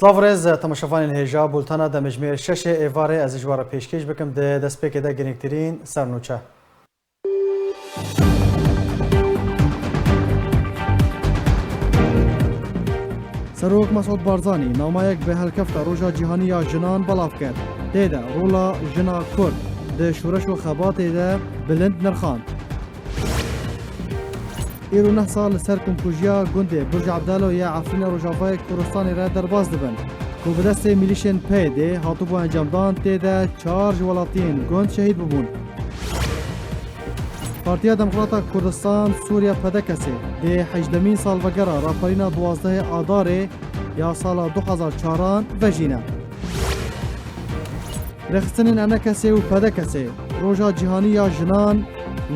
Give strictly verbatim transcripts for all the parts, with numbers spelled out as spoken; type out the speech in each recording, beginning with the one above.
Silav rêz, temaşevanên hêja, bultena demjimêr şeşê êvarê ez ji we re pêşkêş bikim. Di destpêkê de girîngtirîn sernûçe. Serok Mesûd Barzanî namayek bi helkefta Roja Cîhanî ya Jinan belav kir. Tê de rola jina Kurd di şoreş û xebatê de bilind nirxand. Îro neh sal li ser komkujiya gundê Burj Abdalo yê Efrîna Rojavayê Kurdistanê re derbas dibin, ku bi destê milîşên P Y D hatibû encamdan, tê de çar ji welatiyên gund şehîd bibûn. Partiya Demokrata Kurdistan Sûriya, P D K S, dê hejdemîn salvegera raparîna duwazdehê Adarê ya sala du hezar çaran vejîne. Rêxistinên E N K S û P D K S Roja Cîhanî ya Jinan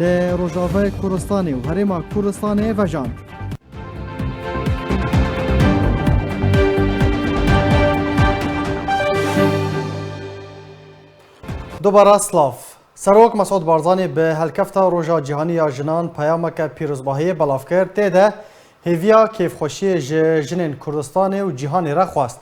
li Rojavayê Kurdistanê û Herêma Kurdistanê vejand. Dubara silav. Serok Mesûd Barzanî bi helkefta Roja Cîhanî ya Jinan peyameke pîrozbahiyê belav kir, tê de hêviya kêfxweşiyê ji jinên Kurdistanê û cîhanê re xwest.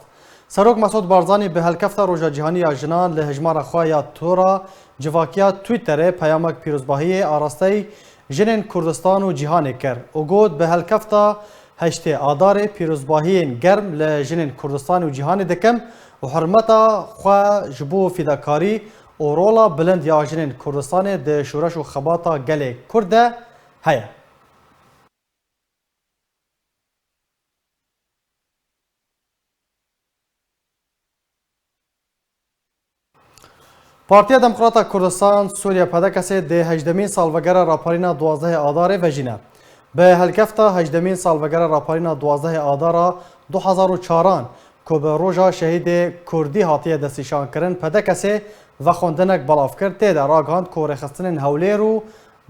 Serok Mesûd Barzanî bi helkefta Roja Cîhanî ya Jinan li hejmara xwe ya tora civakiya Twitterê peyamek pîrozbahiyê arasteyî jinên Kurdistan û cîhanê kir û got, bi helkefta heştê Adarê pîrozbahiyên germ li jinên Kurdistan û cîhanê dikim û hurmeta xwe ji bo fîdakarî û rola bilind ya jinên Kurdistanê di şoreş û xebata gelê Kurd de heye. Partiya Demokrata Kurdistan Sûriye, P D K S, dê hejdemîn salvegera raparîna duwazdehê Adarê vejîne. Bi helkefta hejdemîn salvegera raparîna duwazdehê Adara du hezar û çaran, ku bi roja şehîdê Kurdî hatiye destnîşankirin, P D K S vexwendinek belav kir, tê de ragihand ku rêxistinên Hewlêr û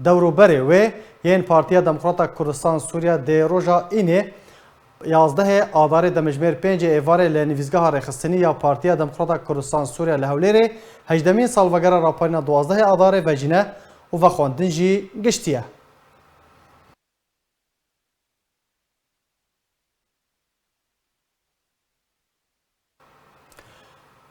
dewrûberê wê yên Partiya Demokrata Kurdistan Sûriye dê roja înê, yazdehê Adarê, demjimêr pêncê êvarê li nivîzgeha rêxistinî ya Partiya Demokrata Kurdistan Sûriye li Hewlêrê hejdemîn salvegera raparîna duwazdehê Adarê vejîne û vexwendin jî giştiye.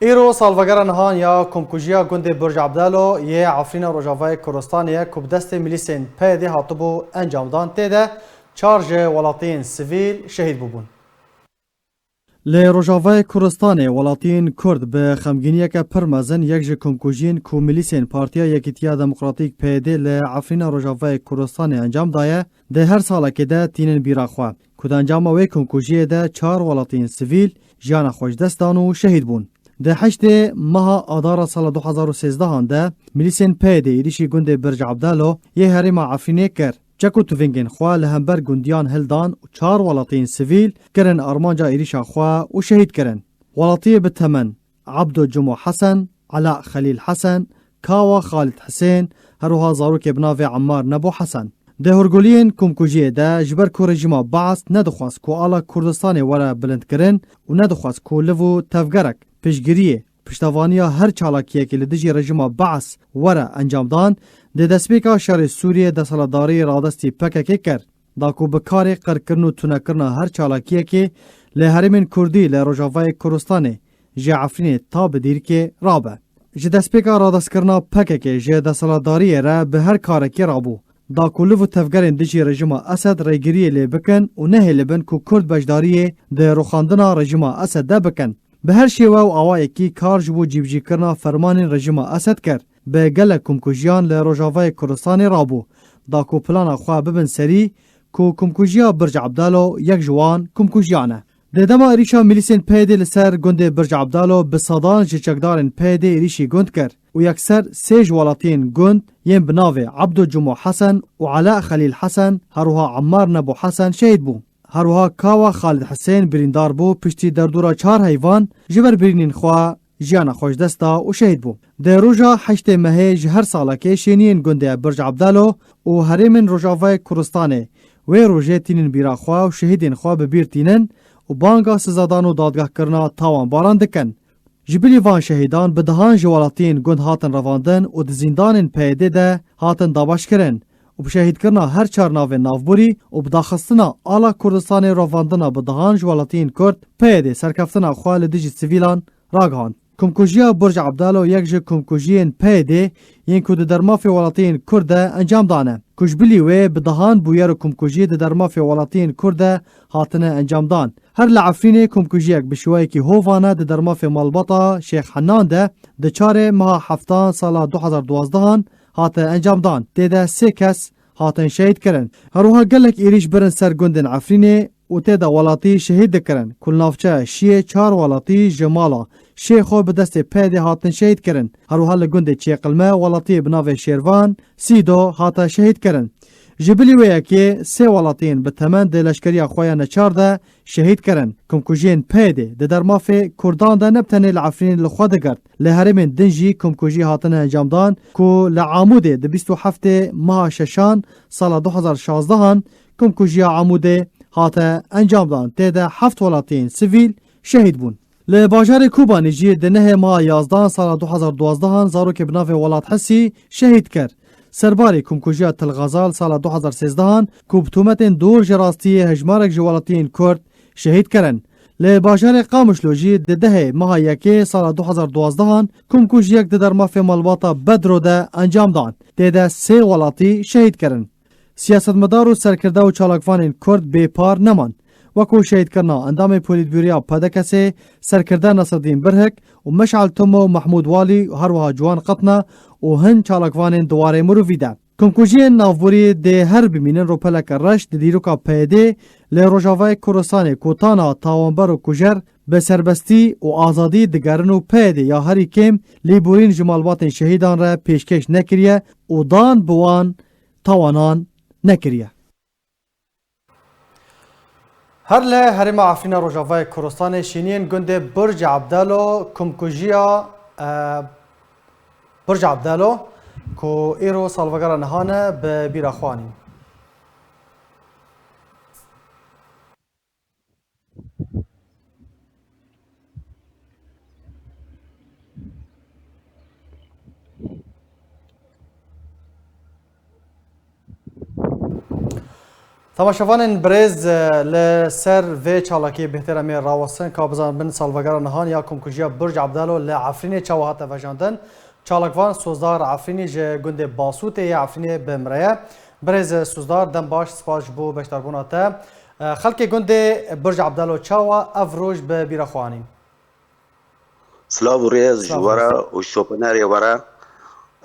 Îro salvegera nihan ya komkujiya gundê Burj Abdalo yê Efrîna Rojavayê Kurdistanê ye ku bi destê milîsên P Y D hatibû encamdan, tê de çar ji welatiyên sivîl şehîd bûbûn. Li Rojavayê Kurdistanê welatiyên Kurd bi xemgîniyeke pir mezin yek ji komkujiyên ku milîsên Partiya Yekîtiya Demokratîk, P Y D, li Efrîna Rojavayê Kurdistanê encam daye, di her salekê de tînin bîra xwe, ku di encama wê komkujiyê de çar welatiyên sivîl jiyana xwe ji dest dan û şehîd bûn. Di heştê meha Adara sala du hezar û sêzdehan de milîsên P Y D êrîşî gundê Birc Abdalo yê herêma Efrînê kir. Çek û tuvingên xwe li hember gundiyan hildan û çar welatiyên sivîl kirin armanca êrîşa xwe û şehîd kirin. Welatiyê bi temen Abdo Cumo Hesen, Ela Xelîl Hesen, Kawa Xalid Hisên, her wiha zarokê bi navê Emmar Nebo Hesen. Di hûrguliyên komkujiyê de, ji ber ku rejîma Baas nedixwest ku ala Kurdistanê were bilindkirin û nedixwest ku liv û tevgerek piştgiriyê, piştevaniya her çalakiyekê li dijî rejîma Baas were encamdan, di destpêka şerê Sûriyê desthilatdarî radestî P K K kir. Da ku bi karê qirkirin û tunekirina her çalakiyekê li herêmên Kurdî li Rojavayê Kurdistanê ji Efrînê ta bi Dîrkê rabe. Ji destpêka radestkirina P K K ji desthilatdariyê re bi her karekê rabû. Da ku liv û tevgerên dijî rejîma Esed rêgiriyê lê bikin û nehêlibin ku Kurd beşdariyê di rûxandina rejîma Esed de bikin. Bi her şêwe û awayekî kar ji bo cîbicîkirina fermanên rejîma Esed kir. Bi gelek komkujiyan li Rojavayê Kurdistanê rabû, da ku plana xwe bibin serî, ku komkujiya Birc Abdalo yek ji wan komkujiyan e. Di dema êrîşa milîsên P Y D li ser gundê Birc Abdalo bi sedan ji çekdarên P Y D êrîşî gund kir û yekser sê ji welatiyên gund yên bi navê Abdo Cumo Hesen û Ela Xelîl Hesen, her wiha Emmar Nebo Hesen şehîd bû. Her wiha Kawa Xalid Hisên birîndar bû piştî derdora çar heyvan ji ber birînên xwe jiyana xwe ji dest da û şehîd bû. Di roja heştê mehê ji her salekê şêniyên gundê Birc Abdalo û herêmên Rojavayê Kurdistanê wê rojê tînin bîra xwe û şehîdên xwe bi bîr tînin û banga sizadan û dadgehkirina tawanbaran dikin. Ji bilî van şehîdan bi dehan ji welatiyên gund hatin revandin û di zîndanên P Y D de hatin dabeşkirin û bi şehîdkirina her çar navên navborî û bi daxistina ala Kurdistanê rovandina bi dehan ji welatiyên Kurd, P Y D serkeftina xwe li dijî sivîlan ragihand. Komkujiya Burj Abdalo yek ji komkujiyên P Y D yên ku di dermafê welatiyên Kurd de encam dane, ku ji bilî wê bi dehan bûyer û komkujiyê di dermafê welatiyên Kurd de hatine encam dan. Her li Efrînê komkujiyek bi şêweyekî hovane di dermafê malbata Şêx Henan de di çarê meha heftan sala du hazar duwazdehan hate encam dan. Tê de sê kes hatin şehîd kirin. Her wiha gelek êrîş birin ser gundên Efrînê û tê de welatî şehîd dikirin, ku li navçeya Şiyê çar welatî ji mala Şêxo bi destê P Y D hatin şehîd kirin. Her wiha li gundê Çêqilme welatiyê bi navê Şêrvan Sîdo hate şehîd kirin. Ji bilî wê yekê sê welatiyên bi temen di leşkeriya xwe ya neçar de şehîd kirin. Komkujiyên P Y D di dermafê Kurdan de ne bi tenê li Efrînê li xwe digirt. Li herêmên din jî komkujî hatine encamdan ku li Amûdê di bîst û heftê meha şeşan sala du hazar şazdehan komkujiya Amûdê hate encamdan. Tê de heft welatiyên sivîl şehîd bûn. Li bajarê Kobanê jî di nehê meha yazdehan sala du hazar duwazdehan zarokê bi navê Welat Hesî şehîd kir. Serbarê komkujiya Til Xezal sala du hazar sêzdehan ku bi tometên dor ji rastiyê hejmarek ji welatiyên Kurd şehîd kirin. Li bajarê Qamişlo jî di dehê meha yekê sala du hazar duwazdehan komkujiyek di dermafê malbata Bedro de encam dan. Tê de sê welatî şehîd kirin. Siyasetmedar û serkirde û çalakvanên Kurd bê par neman. Wekû şehîdkirina endamê polîtbûroya P D K S'ê serkirde Nasreddîn Birhik û Meşal Tumo û Mehmûd Walî û her wiha Ciwan Qetna û hin çalakvanên di warê mirovî de. Komkujiyên navborî dê her bimînin rûpeleke reş di dîroka P Y D'ê li Rojavayê Kurdistanê ku tana tawanber û kujer bi serbestî û azadî digerin û P Y D ya herî kêm lêborîn ji malbatên şehîdan re pêşkêş nekiriye û dan bi wan tawanan nekiriye. Her li herêma Efrîna Rojavayê Kurdistanê şîniyên gundê Burj Abdalo, komkujiya, e, Burj Abdalo ku îro salvegera niha ne, bi bîra xwe anîn. Temaşevanên birêz, li ser vê çalakiyê bêhtir em ê rawestin ka bizanibin salvegera nihan ya komkujiya Burj Abdalo li Efrînê çawa hate vejandin. Çalakvan Sozdar Efrînî ji gundê Basûtê yê Efrînê bi min re ye. Birêz Sozdar, dem baş, spas ji bo beşdarbûna te. Xelkê gundê Burj Abdalo çawa ev roj bi bîra xwe anîn? Silav û rêz ji we re û şopinerê we re.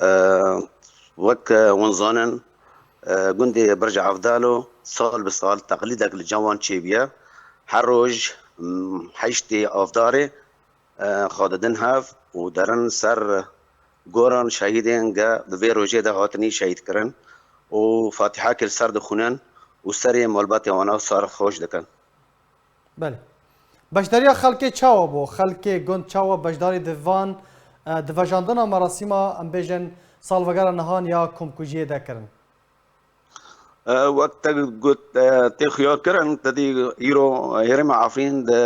E, wek, e, hûn zanin, e, gundê Birc Evdalo sal bi sal teqlîdek li cem wan çêbûye. Her roj, m, heştê Avdarê, e, xwe didin hev û derin ser goran şehîdên ge di vê rojê de hatinî şehîdkirin û fatîhekê li ser dixwînin û serê malbatê wana sar xweş dikin. Belê. Beşdariya xelkê çawa bû? Xelkê gund çawa beşdarî di van, e, di vejandina merasîma, em bêjin, salvegera nihan ya komkujiyê de kirin? E, wek te got, e, tê xuya kirin, te dî îro herêma Efrîn di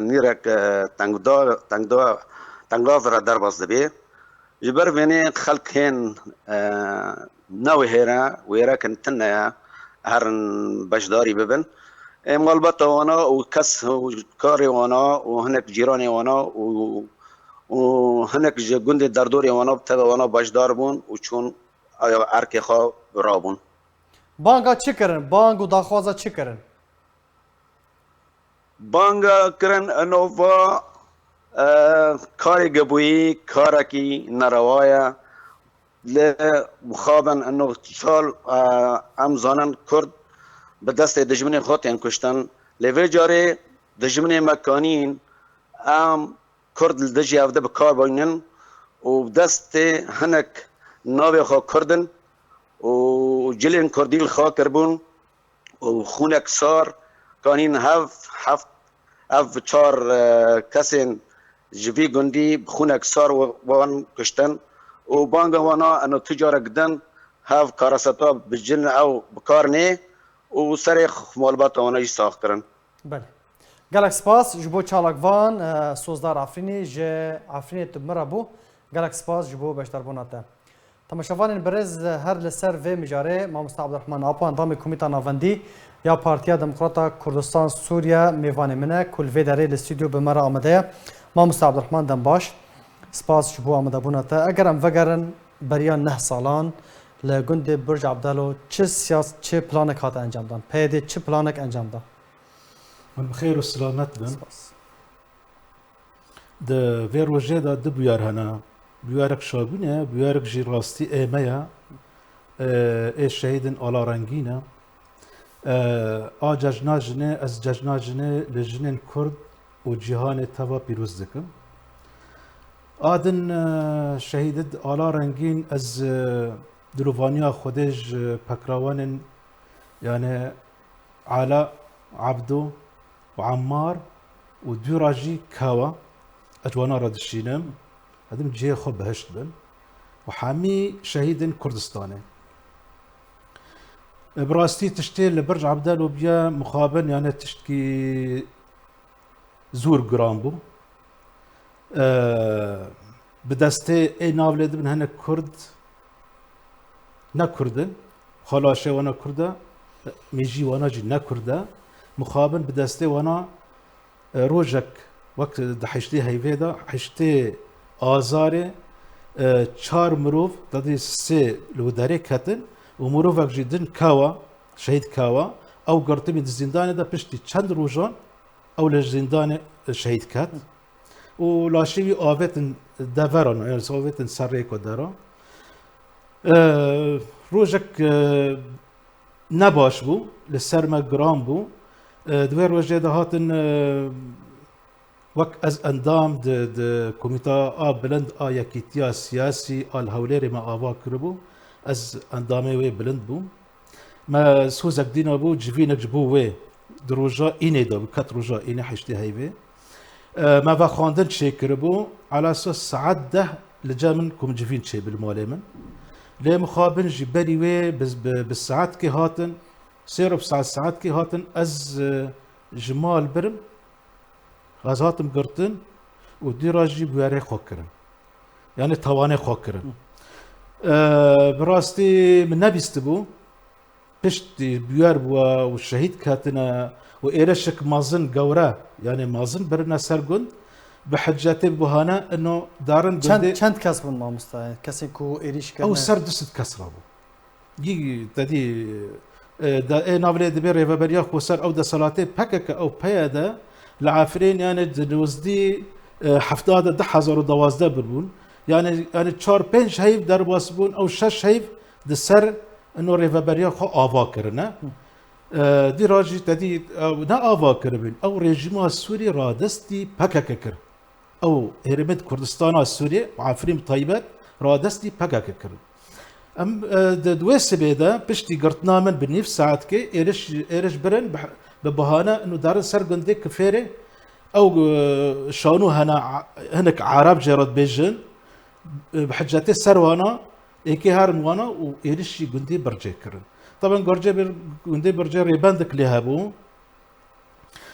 nîrek, e, tengda-, tengda-, tengav re derbas dibe. Ji ber vênê xelk hên, e, ne wê hêre, wêrekin tune ye, herin beşdarî bibin. Ê malbata wana û kes û karê wana û hinek cîranê wana û, û hinek ji gundê derdorê wana bi tevê wana beşdar bûn û çûn erkê xwe rabûn. Banga çi kirin? Bang û daxwaza çi kirin? Banga kirin ino va, e, karê gebûyî karekî nerewa ye. Lê mixabin ino çal, e, em zanin Kurd bi destê dijminê xwe tên kuştin. Lê vê carê dijminê me kanîn em Kurd li dijî ev de bi kar bînin û bi destê hinek navê xwe Kurd in û cilên Kurdî li xwe kiribûn û xûnek sar kanîn hev heft, ev çar, e, kesên ji vî gundî bi xûnek sar wan kuştin û banga wana eno tu carek din hev karaseta bi cin ew bi kar nê û serê malbata wana jî sax kirin. Belê. Gelek spas ji bo çalakvan, e, Sozdar Efrînî ji Efrînê tu bi min re bû. Gelek spas ji bo beşdarbûna te. Temaşevanên birêz, her li ser vê mijarê Mamoste Abdurrahman Apo, endamê Komîta Navendî ya Partiya Demokrata Kurdistan Sûriye, mêvanê min e, ku li vê derê li stûdyo bi me re amade ye. Mamoste Abdurrahman, dem baş. Spas ji bo amadebûna te. Eger em vegerin beriya neh salan, li gundê Burj Abdalo çi siyas-, çi planek hate encamdan? P Y D çi planek encam da? Hûn bi xêr û silamet bin. Spas. Di vê rojê de du bûyer hene. Bûyerek şabûn e, bûyerek jî rastî ê me ye. Ê, ê şehîdên Ala Rengîn e. Ê, a cejna jinê, ez cejna jinê li jinên Kurd û cîhanê teva pîroz dikim. A din, e, şehîdê Ala Rengîn, ez, e, dilovaniya Xwedê ji pekrawanên, yani Ala, Abdo û Ammar û dûra jî Kawa, ez ji wana re dişînim. Hedim cihê xwe behişt bin. Û hemî şehîdên Kurdistanê. E, bi rastî tiştê li Birc Abdelo bûye mixabin, yani tiştkî zûr giran bû. E, bi destê ê nav lê dibin hinek Kurd, ne Kurd in, xwe laşê wana Kurd e, mêjî wana jî ne Kurd e. Mixabin bi destê wana, e, rojek wek di heştê heyvê de, heştê Azarê, e, çar mirov, dadî sê li derê ketin û mirovek jî din Kawa, şehîd Kawa, ew girtibî di zîndanê de piştî çend rojan ew li zîndanê şehîd ket. Û laşê wî avêtin deveran, yani avêtin ser rêka deran. E, rojek, e, nebaş bû, li ser me giran bû. E, di wê rojê de hatin, e, wek ez endam di, di Komîta a Bilind a Yekîtiya Siyasî a li Hewlêrê me ava kiribû. Ez endamê wê bilind bûm. Me sozek dîna bû, civînek ji bo wê di roja înê de bû, ket roja înê heştê heyvê. E, me vexwandin çêkiribû, ala esas saet deh li cem min ku min civîn çêbî li malê min. Lê mixabin jî berî wê bi, bi, bi saetkê hatin, sê rû bi saet, saetkê hatin, ez, e, ji mal birim, ez hatim girtin û dîra jî bûyerê xwe kirin. Yani tawanê xwe kirin. E, bi rastî min nebîstibû. Piştî bûyer bûye û şehîd ketine û êrişek mezin gewre, yani mezin birine ser gund, bi hicetê, bi bahane ino darin gundê. Çend, çend kes bûn mamoste? Kesên ku êrîş kirine? Ew ser du sed kes rabû. Gî te dî, e, da, ê nav lê dibê Rêveberiya Xweser ew deselatê P K K ew P Y D li Efrîn, yani di nozdî, e, hefta de du hezar û duwazdeh bir bûn. Yani, yani çar pênc heyv derbas bûn, ew şeş heyv di ser ino rêveberiya xwe ava kirine. E, dîra jî te dî, ew ne ava kiribin, ew rejîma Sûrî radestî P K K kir. Ew herêmê di Kurdistana Sûriyê û Efrîn bi taybet radestî P K K kirin. Em, e, di, di wê sibê de piştî girtina min bi nîv saetkê êriş, êriş birin bi, bi bahane ino darin ser gundê Kifêrê ew, e, şanû hene, hinek Arab jê re dibêjin, e, bi hicetê ser wana, êkê herin wana û êrişî gundê Bircê kirin. Taban gurcê bir, gundê Bircê rêbendek lê hebû.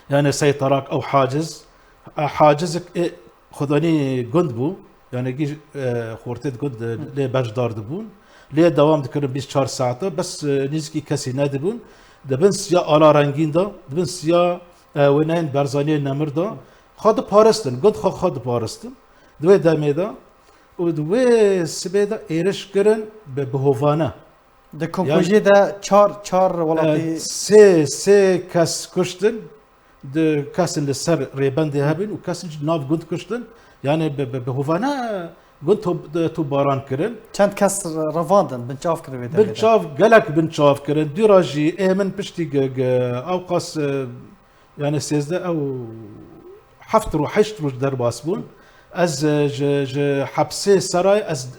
Yani seytarak ew haciz, e, hacizek, e, xudanî gund bû. Yani gî, e, xortê di gund, e, lê beşdar dibûn. Lê dewam dikirin bîst çar saete, bes, e, nîzikî kesî nedibûn. Di bin siya Ala Rengîn de, di bin siya, e, wêneyên Berzaniyê Nemir de, xwe diparistin, gund xwe, xwe diparistin. Di wê demê de û di wê sibê de êriş kirin bi bihovane. Di Komkujiyê de çar, çar welatî, e, sê, sê kes kuştin, di kesin li ser rêbendê hebin û kesin jî nav gund kuştin. Yani bi, bi, bi hovane gund to-, de, topbaran kirin. Çend kes revandin, binçav kirin wê demê de? Binçav, gelek binçav kirin. Dûra jî ê min piştî ge-, ge-, ewqas, e, yani sêzdeh ew heft roj, heşt roj derbas bûn. Ez, e, ji, ji hepsê Serayê ez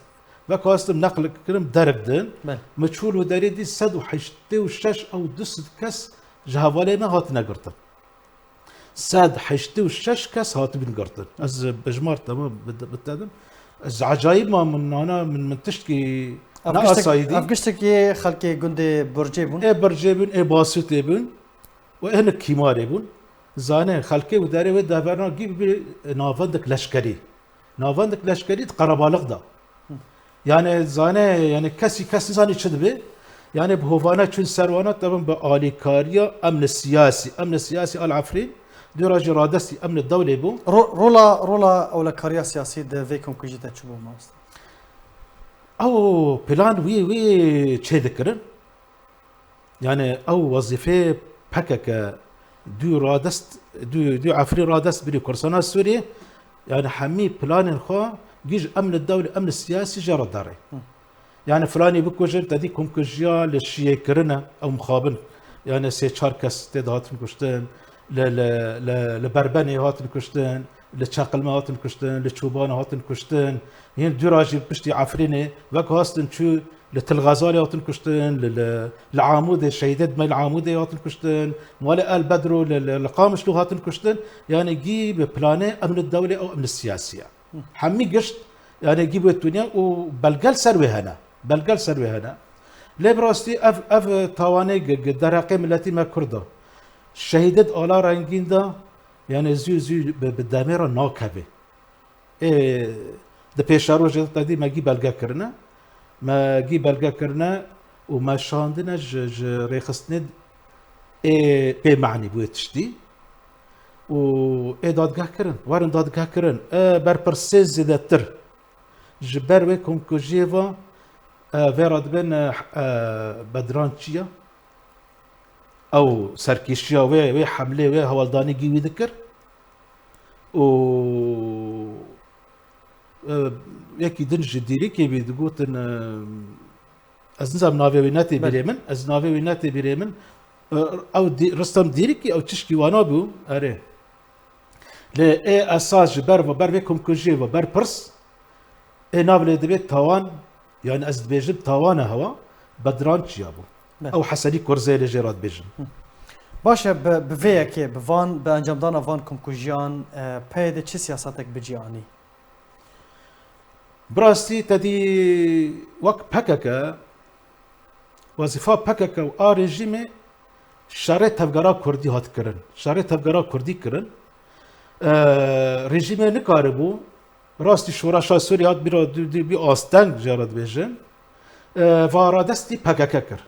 vexwastim neql kirim derek din. Belê. Min çû li derê dî sed û heştê û şeş ew du sed kes ji hevalê me hatine girtin. Sed heştê û şeş kes hatibûn girtin. Ez bijmar temam bid-, bitedim. Ez ecayîb mam, min nana, min, min tiştkî ne asayî dî. Ev giştekî xelkê gundê Bircê bûn? Ê Bircê bûn, ê Basûtê bûn. Û hinek Kîmarê bûn. Zane, xelkê û derê wê deverna gî bi navendek leşkerî. Navendek leşkerî di qerebalix da. Yani zane, yani kesî kes nizanî çi dibe. Yani bi hovane çûn ser wana, taban bi alîkariya emni siyasî. Emni siyasî al Efrîn, dûra jî radestî emni dewlê bû. Ro-, rola, rola ewlekariya siyasî di vê komkujî de çi bû, mamoste? Ew plan wî, wî çê dikirin. Yani ew wezîfê P K K dû radest, dû, dû Efrîn radest birî Kurdistana Sûriyê, yani hemî planên xwe gî ji emni dewlê, emni siyasî jê re derê. Hı. Yani filanî bikujin, te dî komkujiya li Şiyê kirine, ew mixabin. Yani sê çar kes tê de hatin kuştin, li, li, li, li Berbenê hatin kuştin, li Çeqilme hatin kuştin, li Çobanê hatin kuştin. Yên dûra jî piştî Efrînê, wek hastin çû li Til Xezalê hatin kuştin, li, li, li Amûdê, şehîdê me li Amûdê hatin kuştin, malê El Bedro li, li, li Qamişlo hatin kuştin. Yani gî bi planê emni dewlê ew emni siyasî ye. Hemî gişt, yani gî bûye tuniya û belgel ser wê hene. Belgel ser wê hene. Lê bi rastî ev, ev tawanê gi, gi derheqê miletî me Kurd a. Şehîdê di ala rengîn de, yani zû, zû bi, bi demê re nakeve. Ê, di pêşerojê de tedî me gî belge kirine. Me gî belge kirine û me şandine ji, ji rêxistinê ê pê manî bûye tiştî. Û ê dadgeh kirin, werin dadgeh kirin. Ê berpirsê zêdetir ji ber wê komkujiyê ve, ê, vê re dibên, ê, ê, Bedran Çiya. Ew serkêşiya wê, wê hemlê, wê hewldanî gî wî dikir. Û, e, yekî din ji Dîrikê bî, digotin, e, ez nizam navê wî netê Belê. Birê min, ez navê wî netê birê min. E, ew Dî-, Ristem Dîrikî, ew çişkî wana bû, erê. Lê ê esas ji ber ve, ber vê komkujiyê ve berpirs, ê nav lê dibê tawan, yani ez dibêjim tawana hewa, Bedran Çiya bû. Be. Ew Hesenî Kurzelê jê re dibêjin. Baş e, bi, bi vê yekê, bi van, bi encamdana van komkujiyan, e, P Y D çi siyasetek bi cî anî? Bi rastî te dî wek P K K, wezîfa P K K û a rejîmê şerê tevgera kurdî hat kirin. Şerê tevgera kurdî kirin. E, rejîmê nikaribû, rastî şoreşa Sûriyê hat bîra dû, dû, bî asteng jê re dibêjin. E, va radestî P K K kir.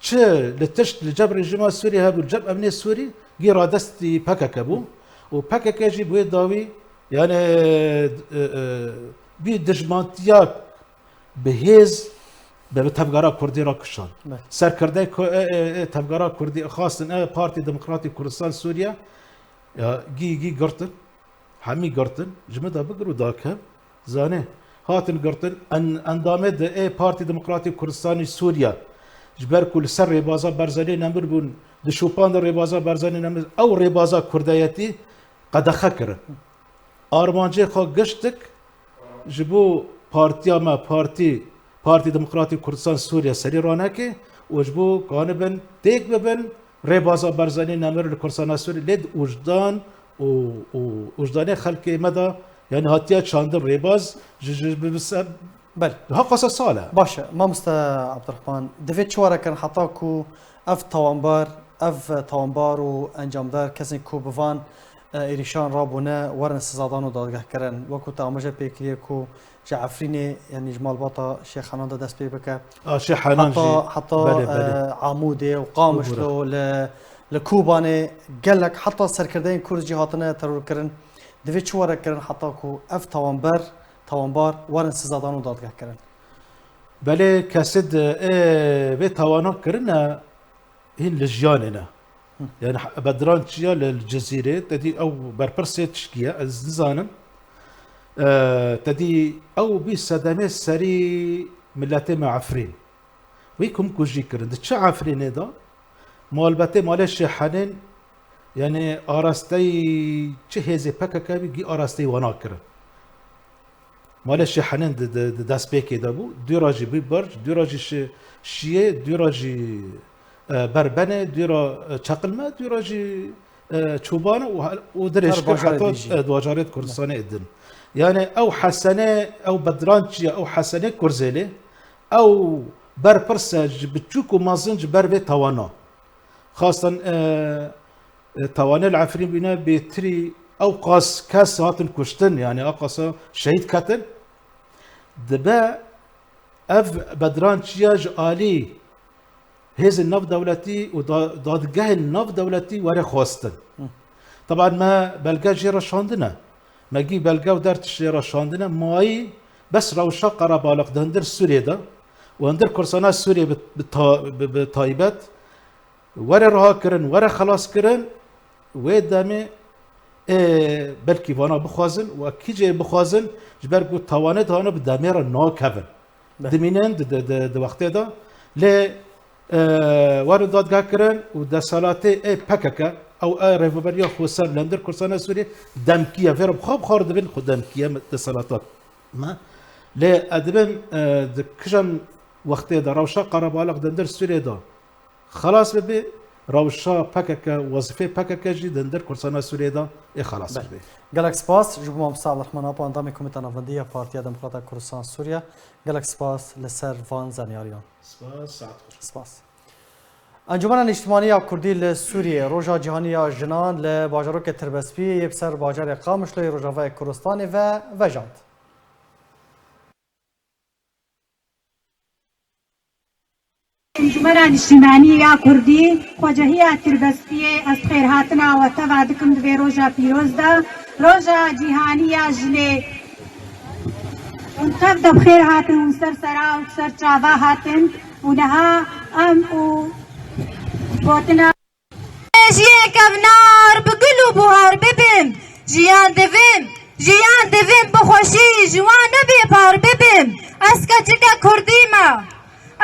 Çi li tişt li cem rejîma Sûriyê hebû, li cem emnê Sûrî, gî radestî P K K bû. Û P K K jî bi wê dawî, yani, e, e, bî dijmantiya bi hêz bi, bi tevgera Kurdî re kişand. Evet. Serkirdeyê ku, e, e, e, tevgera Kurdî xwestin, e, Partî Demokratî Kurdistan Sûriye, ya, gî, gî girtin. Hemî girtin, ji min de bigir û dakev, zanê, hatin girtin, en-, endamê di ê Partî Demokratîk Kurdistanî Sûriye, ji ber ku li ser rêbaza Barzanî nemir bûn, dişopandin rêbaza Barzanî nemir, ew rêbaza kurdayetî qedexe kirin. Armancê xwe giştik ji bo partiya me, partî, Partî Demokratîk Kurdistan Sûriye serî raneke û ji bo kanibin têk bibin, rêbaza Barzanî nemir li Kurdistana Sûrî lê di ujdan û, û ujdanê xelkê me de, yani hatiye çandin rêbaz ji, ji, bi, bi se-, Belê. Niha qasa sal e. Baş e, mamoste Abdurrahman, divê çi were kirin heta ku ev tawanbar, ev tawanbar û encamdar, kesên ku bi van, e, êrîşan rabûne, werin sizadan û dadgehkirin? Wekû te amaje pê kiriye ku ji Efrînê, yanî ji malbata Şêx Henan de dest pê bike. A, Şêx Henan Heta, jî. Heta, Belê, belê. e, Amûdê û Qamişlo, Bûbûre. li, li Kobanê gelek, heta serkirdeyên Kurd jî hatine terorkirin. Divê çi were kirin heta ku ev tawanber, tawanbar werin sizadan û dadgehkirin? Belê, kesê di, ê, vê tawana kirine hîn li jiyanê ne. Hı. Yani, Bedran Çiya li, li Cizîrê, te dî ew berpirsê tişkî ye, ez nizanim. E, te dî ew bî sedemê serî miletê me Efrîn. Wî kumkujî kirin. Di çi Efrînê de? Malbetê malê Şêxenên, yani, arasteyî çi hêzê P K K bî, gî arasteyî wana kirin. Malê Şêxenên di, di, di destpêkê de bû. Dûra jî bî Berc, dûra jî şi-, şiyê, dûra jî, e, Berbenê, dûra, e, Çeqilme, dûra jî, e, Çobanê û hel-, û dirêj Her kir bajarê heta, din jî. e, di bajarê Kurdistanê din. Yani ew Hesenê, ew Bedran Çiya, ew Hesenê Kurzelê, ew berpirs e ji biçûk û mezin ji ber vê tawana. Xastan, e, e, tawanê li Efrîn bîne bêtirî ew qas kes hatin kuştin, yani ew qasa şehîd ketin. Dibe Ev bedrançiya ji alî hêzên navdewletî û da-, dadgehên navdewletî were xwestin. Teban me belge jê re şandine. Me gî belge û der tişt jê re şandine. Mayî bes rewşa qerebalix di hundir Sûriyê de û hundir Kurdistana Sûriyê bi, bi ta-, bi, bi taybet were riha kirin, were xelas kirin, wê demê ê belkî vana bixwazin û kî jê bixwazin, ji ber ku tawanê dihane bi demê re nakevin. Be. Dimînin di, di, di, di wextê de. Lê, e, werin dadgehkirin û deselatê ê P K K, ew ê Rêveberiya Xweser li hundir Kurdistana Sûriyê demkî ye. Vê re bi xwe bi xwe re dibin xwe demkî ye deselata me. Lê ez dibim, e, di kîjan wextê de rewşa qerebalix di hundir Sûriyê de xelas bibe, rewşa P K K, wezîfê P K K jî di hundir Kurdistana Sûriyê de ê xelas Belê. bibe. Gelek spas ji bo Mamosta Abdurrahman Apo, endamê Komîta Navendî ya Partiya Demokrata Kurdistan Sûriye. Gelek spas li ser van zanyariyan. Spas, saet xweş. Spas. Encûmena Nîştimanî ya Kurdî li Sûriyê, Roja Cîhanî ya Jinan li bajarokê Tirbespiyê yê bi ser bajarê Qamişloyê Rojavayê Kurdistanê ve vejand. Encûmena Niştimanî ya Kurdî, Xwecehiya Tirbestiyê, ez xêrhatina we teva dikim di vê roja pîroz de, Roja Cîhanî ya Jinê. Hûn tev de bi xêr hatin, hûn ser sera û ser çava hatin û niha em û gotina Jiyê kevnar bi gul û buhar bibim. Jiyan divim, jiyan divim bi xweşî ji wan nebêpar bibim. Ez keçike kurdî me,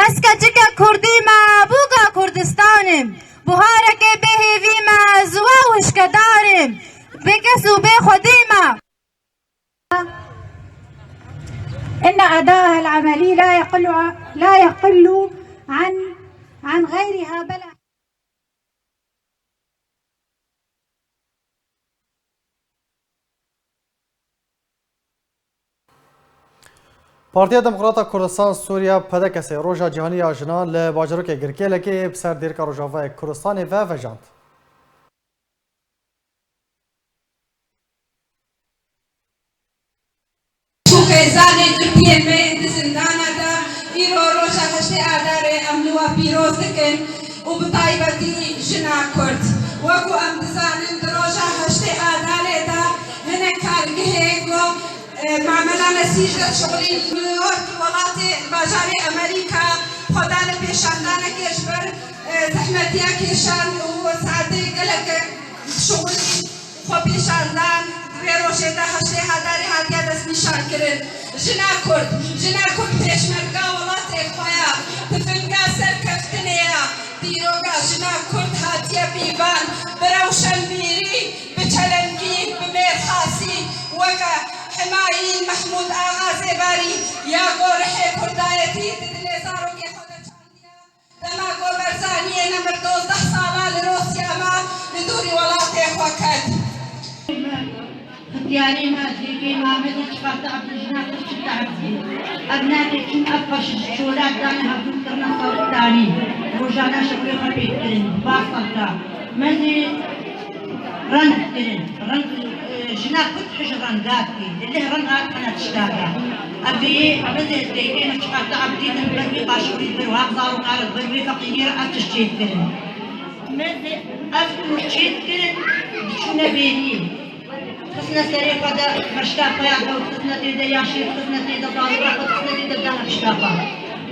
ez keçike kurdî me, bûka Kurdistan im. Buharekê bê hêvî me, ziwa û hişkedar im. Bê kes û bê xwedî me. إن أداءها العملي لا يقل ع-، لا يقل عن، عن غيرها، بل Partiya Demokrata Kurdistan Sûriye, P D K S, Roja Cîhanî ya Jinan li bajarokê Girkêlekê bi ser dêrika Rojavayê Kurdistanê ve vejand. Û xêzanê Kurdiyê me yên di zindana de, îro roja heştê Adarê em li we pîroz dikin û bi taybetî jina Kurd. Wekû em dizanin di roja heştê Adarê de hinek kargihê ku, e, Mamela Nesîr de şixulîn New York welatê bajarê Amerîka xwe dane pêşandanekê ji ber, e, zehmetiya kêşan û saetê gelek şixulîn. Xwepêşandan di vê rojê de heştê Adarê hatiye destnîşankirin. Jina Kurd, jina Kurd pêşmerga welatê xwe ya, tifinga serkeftinê ya. Dîroka jina Kurd hatiye pîvan, bi rewşenbîrî, bi çelengî, bi mêrxasî, weke Himayîn Mehmûd Axa Zêbarî ya ku rihê kurdayetî di dilê zarokê xwe de çandiye. Dema ku Barzaniyê nemir dozdeh sala li Rûsya ma, li dûrî welatê xwe ket. Xitiyarê me, dêvê me, me dê çiqas te'ebdî, jina xwe çi te'ebdî. Ev nabê çûn, ev xweş ji çola dane hevdû kirine sawit tarî. Rojane şewê xwe pêk kirin, bi va sewta. Me dê Reng kirin, reng, e, jina Kurd hij renga dikê. Li lih reng hat hene tişta de. Ev ê, ev ê dêkê me çiqas te'eb dîtin, ber wê başûrî, ber wê hezar û qar, ber wê feqîrî re ev tişt çêdikirin. Me dê ev tûr çêdikirin, diçûne bêriyê. Xistine serê xwe de meşka xwe ya dew, xistine tê de ya şêr, xistine tê de zarûka xwe, xistine tê de dana pişta xwe.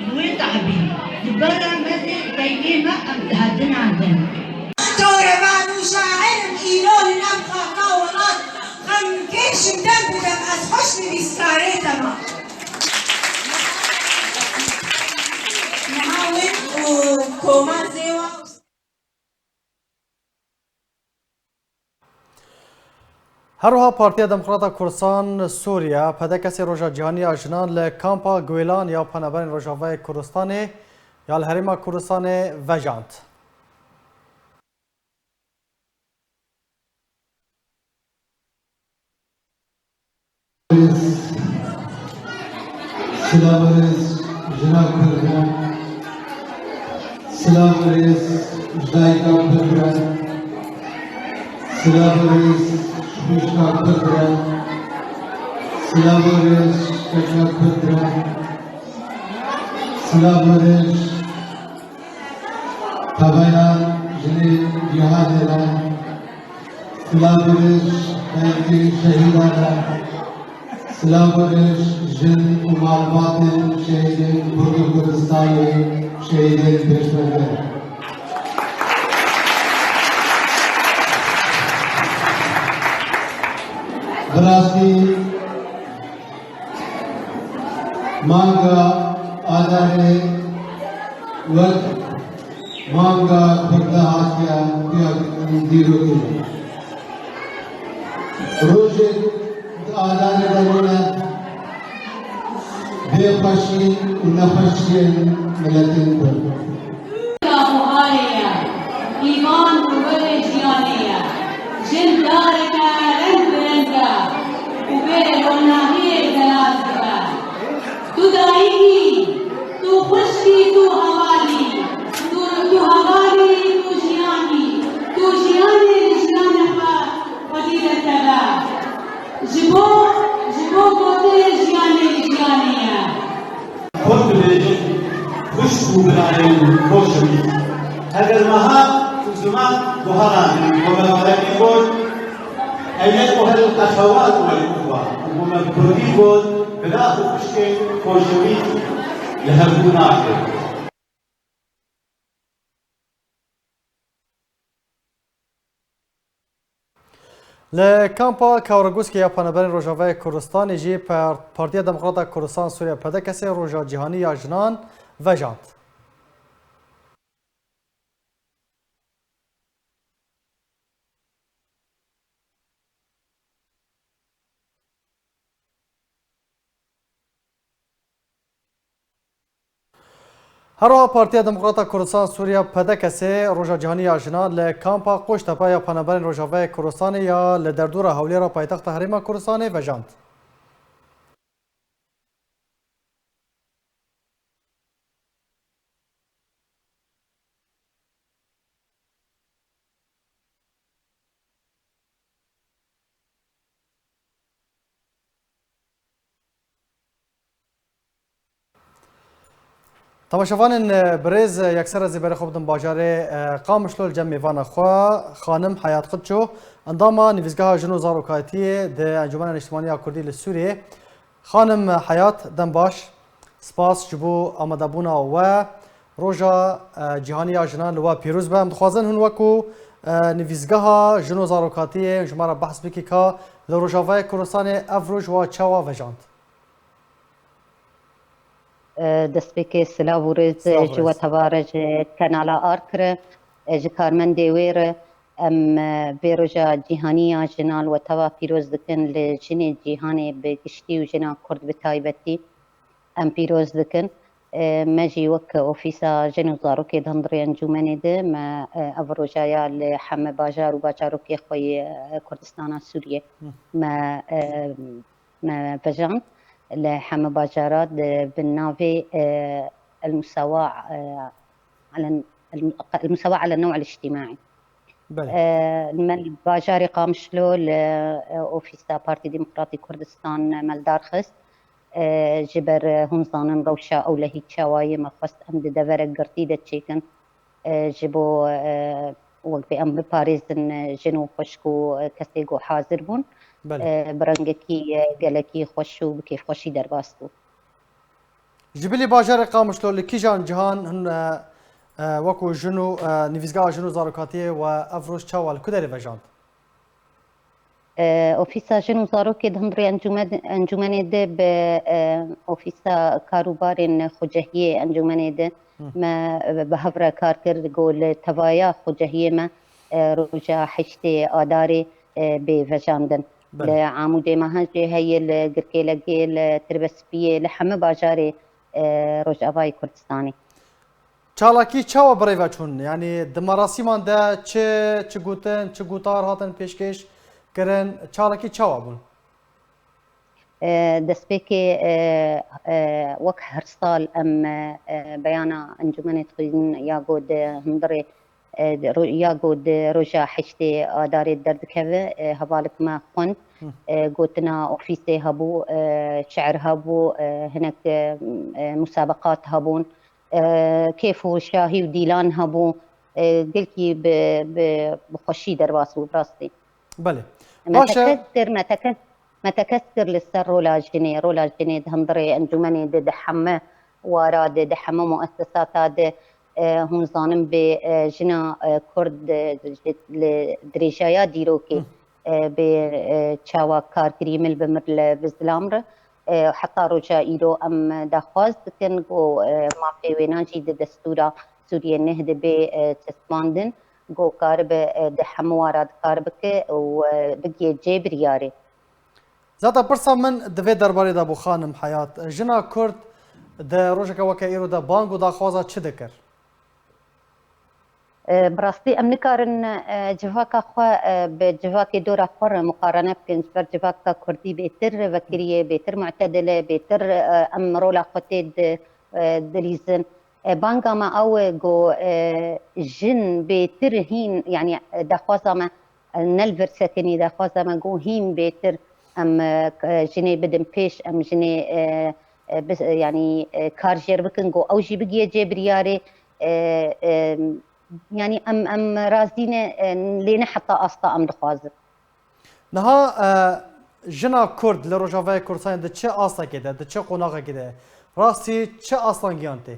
Bi wê te'bî, di ber re me dê dayikê me em dihe dinandin. Corevan û şair in, îro li nav xaka welat xemkêş in, dem bi dem ez xweş nivîskarê te me. Niha win û koma zêwa û Her wiha Partiya Demokrata Kurdistan Sûriye, P D K S, Roja Cîhanî ya Jinan li Kampa Guêlan ya Penaberên Rojavayê Kurdistanê ya li Herêma Kurdistanê vejand. Silav û rêz jina Kurd re. Silav û rêz ji dayika Kurd re. Silav û rêz ji xwişka Kurd re. Silav û rêz ji keka Kurd re. Silav û rêz tebeyan jinê cîhanê re, silav û rêz belkî şehîdan re, silav û rêz jin û malbatên şehîdên Kurd û Kurdistanê, şehîdên pêşmerge. Bi rastî manga Adarê wek manga Kurda hatiye xuyakirin dîrokê. Rojek di Adarê de bûne bê xweşî û nexweşiyên miletên Kurd. Buharê ye, îvan û werê jiyanê ye. Jin dareke reng bi reng e û bê ronahiyê zelal dibe. Tu dayikî, tu xwişkî, tu hevalî, tu, tu hevalî, tu jiyanî, tu jiyanê li jiyana xwe xwedî derkeve. Ji bo, ji bo gotinê jiyanê li jiyanê ye. Xwe dibêjin xwişk û birayên Xoşewîst. Heger meha û ziman buhara xwe mevarekî got, eynek û hel qetewa û wekûva û me bi kurdî got, bira û xwişkên Xoşewîst li hevbû nake. Li kampa Kawreguskê ya Paneberên Rojavayê Kurdistanê jî Par-, Partiya Demokrata Kurdistan Sûriye P D K S roja cîhanî ya jinan vejand. Her wiha Partiya Demokrata Kurdistan Sûriya P D K S roja cîhanî ya jinan li kampa Qoçtepe ya Paneberên Rojavayê Kurdistanê ya li derdora Hewlêra paytexta Herêma Kurdistanê vejand. Temaşevanên, e, birêz, e, yekser ez ê berê xwe bidim bajarê, e, Qamişlo li cem mêvana xwe, xanim Heyat Qutço, endama Nivîzgeha Jin û Zarokatiyê di Encûmena Niştimanî ya Kurdî li Sûriyê. Xanim Heyat, dem baş. Spas ji bo amadebûna we. Roja, e, Cîhanî ya Jinan li we pîroz be. Em dixwazin hûn wekû, e, Nivîzgeha Jin û Zarokatiyê ji me re behs bikî ka li Rojavayê Kurdistanê ev roj we çawa vejand? E, destpêkê silav û rêz Silav û ji we rêz. teva re, ji kenala Ark re, e, ji karmendê wê re. Em, e, vê roja cîhanî ya jinan li we teva pîroz dikin, li jinê cîhanê bi giştî û jina Kurd bi taybetî em pîroz dikin. E, me jî wek Ofîsa Jin û Zarokê di hundirê encûmenê de me, e, ev roja ya li heme bajar û bajarokê xwe yê, e, Kurdistana Sûriyê Hı. me, e, me vejand. Li heme bajara di bin navê, e, El Musawa, e, elen, El, El Musawa elen New'el Îctimaî. Belê. E, me li bajarê Qamişlo li, e, ofîsa Partî Demokratî Kurdistan me li dar xist. E, ji ber, e, hûn zanin rewşa ewlehî çawa ye, me xwest em di deverek girtî de çêkin. E, ji bo, e, wek bê em biparêzin, e, jin û xwişk û, e, kesê ku hazir bûn, Belê. e, bi rengekî, e, gelekî xweş û bi kêfxweşî derbas bû. Ji bilî bajarê Qamişlo li kîjan cihan hûn, e, e, wekû jin û, e, nivîzgeha jin û zarokatiyê we ev roj çawa li ku derê vejand? E, Ofîsa Jin û Zarokê di hundirê encûme-, encûmenê de bi, e, Ofîsa Karûbarên Xwecehiyê encûmenê de Hı. me, e, bi hev re kar kir, ku li tevaya xwecehiyê me, e, roja heştê Adarê, e, bê vejandin. Belê. Li Amûdê me hejê heye, li Girkêlegê, li Tirbespiyê, li heme bajarê, e, Rojavayê Kurdistanê. Çalakî çawa bi rê ve çûn? Yanî di merasîman de çi, çi gotin, çi gotar hatin pêşkêş kirin? Çalakî çawa bûn? E, destpêkê, e, e, wek her sal em, e, e, beyana encûmenê dixwînin ya ku di hundirê, e, di ro-, ya ku di roja heştê Adarê derdikeve, e, hevalek me xwend. Hı. E, gotina ofîsê hebû, e, şiir hebû, e, hinek, e, e, musabeqat hebûn. e, kêf û şahî û dîlan hebû, e, gelkî bi, bi, bi xweşî derbas bû, bi rastî. Belê. Me Baş e. tekez kir, me tekez, me tekez kir li ser rola jinê, rola jinê di hundirê encûmenê de, di heme wara de, di heme muessesata de, e, hûn zanin bê, e, jina, e, Kurd, e, ji, li dirêjaya dîrokê, Hı. e, bê, e, çawa kar kirî, mil bi mil li, bi zilam re. E, heta roja îro em daxwaz dikin ku, e, mafê wênan jî di destûra Sûriyê neh de bê, e, çespandin, ku karibe, e, di hemû wara dikar bike û, e, bigihê cê biryarê. Zaten pirsa min di vê derbarê de bû, xanim Heyat. Jina Kurd di rojeke weke îro de bang û daxwaza çi dikir? E, bi rastî em nikarin, e, civaka xwe, e, bi civakê dora xwe re muqarene bikin. Ji ber civaka Kurdî bêtir vekirî ye, bêtir mu'tedil e, bêtir, e, em rola xwe tê di, e, dilîzin. E, banga me ew e ku, e, jin bêtir hîn, yanî, e, daxwaza me, e, ne li vir sekinî, daxwaza me ku hîn bêtir em, e, k-, jinê bidin pêş, em jinê, e, e, bis-, e, yanî, e, kar jêr bikin ku ew jî bigihê cê biryarê, e, e, yanî em, em razî ne, e, lê ne heta asta em dixwazin. Niha, e, jina Kurd li Rojavayê Kurdistanê di çi astekê de, di çi qonaxekê de, rastî çi astangiyan tê?